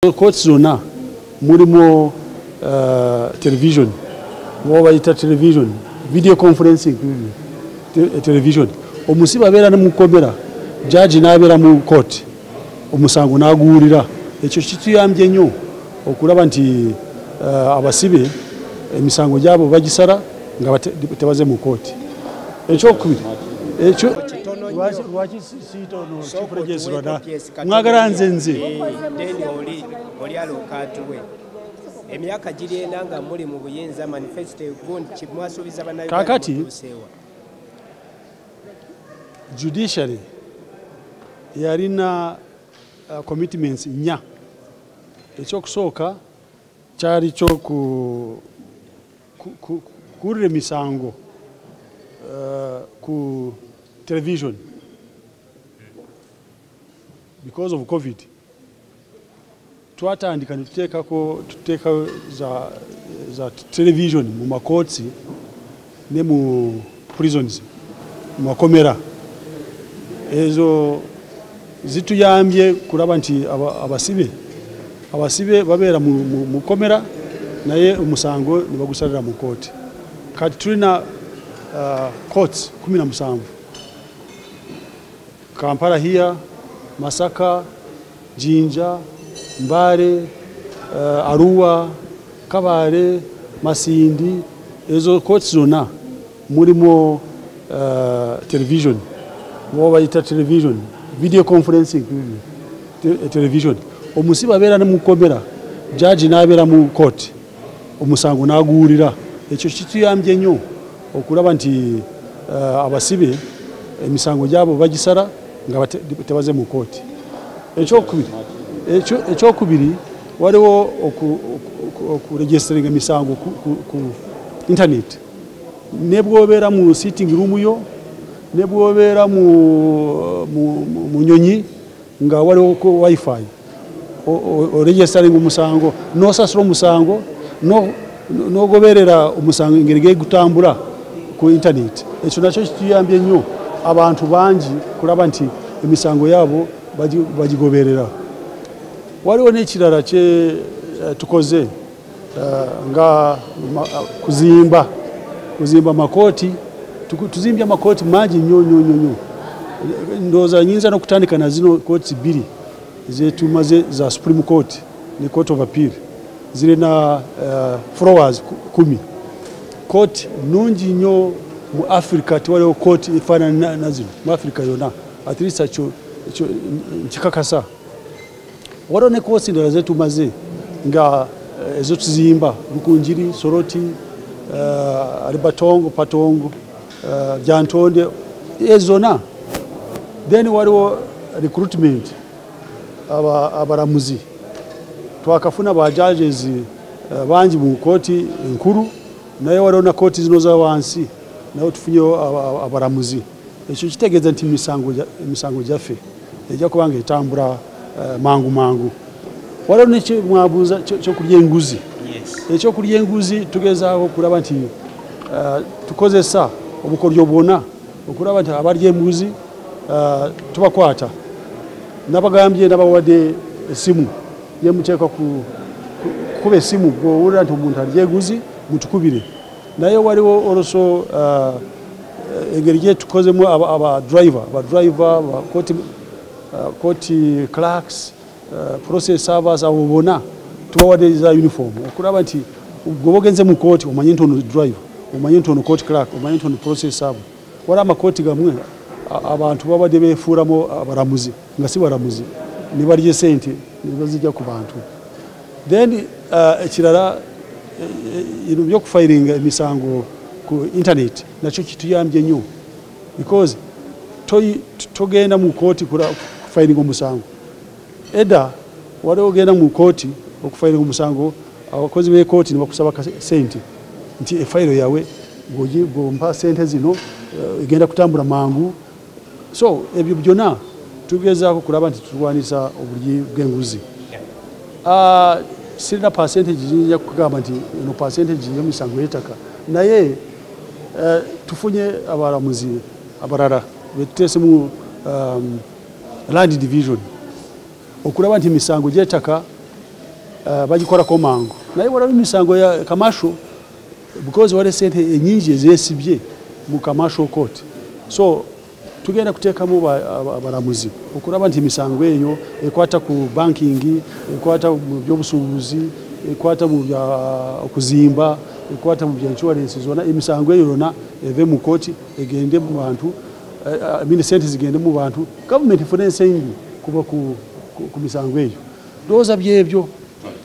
Kooti zonna mulimu television, oba bayita television, video conferencing television. Omusibe abeera ne mukomera, jaji n'abeera mu kooti, omusango n'aguwulira. Ekyo kituyambye nnyo okulaba nti abasibe emisango gyabo bagisala nga tebaze mu kooti. Ekyokubiri, ekyo lwaki siitono kiprejezirwa mwagala nze nze oli alokatuwe emyaka giri ena nga muli mu buyinza manifesto gundi kimwasuubiza bannayuganda. Kaakati judiciary yalina commitments nnya. Ekyokusooka kyali kyokuwulira emisango ku television because of COVID. Twatandika ne tuteeka za television mu makooti ne mu prisons, mu makomera. Ezo zituyambye kulaba nti abasibe babeera mu komera naye omusango ne bagusalira mu kooti. Kati tulina courts 17, Kampala here, Masaka, Jinja, Mbale, Arua, Kabale, Masindi. Ezo courts zonna mulimu television, oba bayita television, video conferencing television. Omusibe abeera ne mukomera, jaji n'abeera mu kooti, omusango n'aguwulira. Ekyo kituyambye nnyo okulaba nti abasibe emisango gyabo bagisala nga tebaze mu kooti. Ekyokubiri, waliwo okuregisteringa emisango ku internet. Ne bw'obeera mu sitting room yo, ne bw'obeera mu nyonyi nga waliwo wifi, oregisteringa omusango, n'osasula omusango, n'ogoberera omusango engeri gutambula ku internet. Ekyo nakyo kituyambye nnyo abantu bangi kulaba nti emisango yaabo bagigoberera. Waliwo n'ekirala kye tukoze nga kuzimba makooti. Tuzimbye amakooti mangi nnyo nnyo nnyo nnyo. Ndowooza nyinza n'okutandika na zino kooti bbiri zetumaze za Supreme Court ne Court of Appeal, zirina floors 10. Kooti nnungi nnyo mu Africa, tewaliwo kooti efaanana na zino mu Africa yonna, at least ekyo nkikakasa. Waliwo ne kooti endala zetumaze nga ezo tuzimba Rukungiri, Soroti, Alibatongo, Patongo, Jantonde, ezo zonna. Then waliwo recruitment, abalamuzi. Twakafuna ba judges bangi mu kooti enkulu, naye waliwo na kooti zino za wansi naye tufunyewo abalamuzi. Ekyo kitegeeza nti emisango gyaffe ejja kuba nga etambula mangu mangu. Waliwo nekimwabuuza kyokulya enguzi. Ekyokulya enguzi tugezaako okulaba nti tukozesa obukodyo bwonna okulaba nti abalya embuzi tubakwata. Nabagambye nabawadde essimu yemuteeka kukuba essimu bw'owulira nti omuntu alya enguzi mutukubire. Naye waliwo oluso engeri gye tukozemu aba driver, court clerks, process servers, abo bonna tubawadde za uniform okulaba nti gwe ogenze mu kooti omanye nti ono driver, omanye nti ono court clerk, omanye nti ono process server. Waliwo amakooti gamwe abantu babadde beefuuramu abalamuzi nga si balamuzi, ne balya sente ne bazijja ku bantu. Then ekirala, bino byokufayiringa emisango ku internet nakyo kituyambye nnyo, because togenda mu kooti kufayiringa omusango. Edda waliwo ogenda mu kooti okufayiringa omusango, abakozi b'ekooti ne bakusaba sente nti efayiro yawe bw'ompa sente zino egenda kutambula mangu. So ebyo byonna tugezaako kulaba nti tulwanisa obulyi bw'enguzi. Sirina percentage nyinza kugamba nti eno percentage y'emisango y'ettaka, naye tufunye abalamuzi abalala betuteesemu land division okulaba nti emisango gy'ettaka Bagikorako mangu. Naye waliwo emisango ya commercial, because waliwo sente enyingi ezeesibye mu commercial court. So tugenda kuteekamu abalamuzi okulaba nti emisango eyo ekwata ku banking, ekwata mu byobusuubuzi, ekwata mu bya okuzimba, ekwata mu bya insurance, zonna emisango eyo yonna eve mu kooti egende mu bantu, sente zigende mu bantu, gavumenti efune ensimbi kuba ku misango eyo. Ndowooza byebyo.